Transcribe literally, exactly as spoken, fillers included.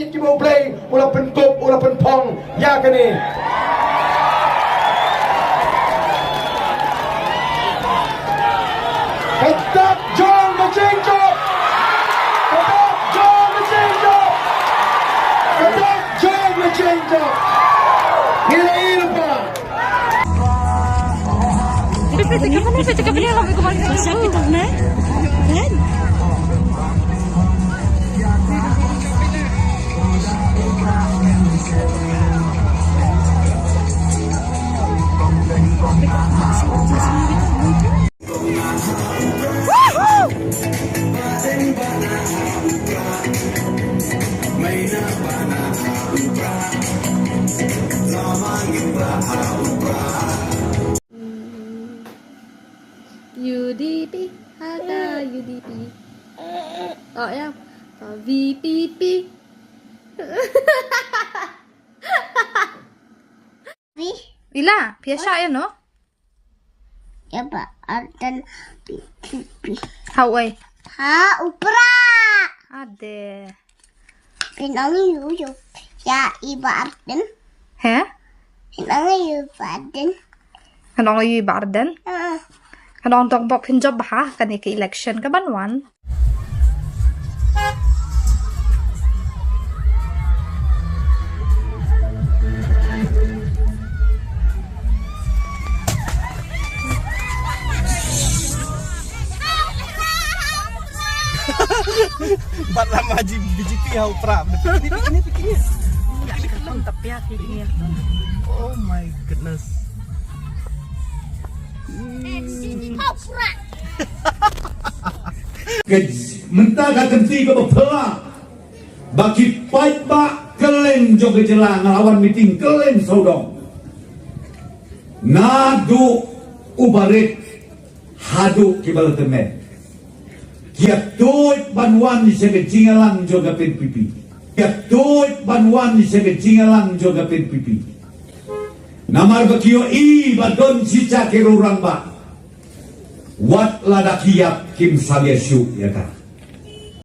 Kiba U Blei u la pynkup, u la pynphong ïa kane. Ka dak jong ka jingjop. Ka dak jong ka jingjop. Ka dak jong ka jingjop. Ngi la ïohi lypa. U D P, ha ka U D P. Oh ya, ka V P P. Ila, phi ïa shah ïa no? Ïa Bah Ardent P P P. Ha uei? Ha u Prah. Ade. Phin ong ïa u ïa i Bah Ardent. He? Phin ong ïa i Bah Ardent. Kan ong ïa i Bah Ardent? Ah. Kan ong dok bok phin jop bha ha kane ka election ka ban wan. Bat lama ji B J P ha u Prah. Pikir ni, pikir ni, pikir ni. Ïa, pikir ni. Oh my goodness. Ka, mynta ka kynti kaba phylla ba ki paidbah kylleng jong ka jylla nga la wan meeting kylleng sawdong. Naduh u barit haduh kiba la tymmen. Ki ïa tuid ban wan sha ka jingïalang jong ka P N P P. Ki ïa tuid ban wan sha ka jingïalang jong ka P N P P. Namar ba ki ïohi ba don shicha ki riew rangbah. Wat lada ki ïap kim sa ïa shuh ïa ka.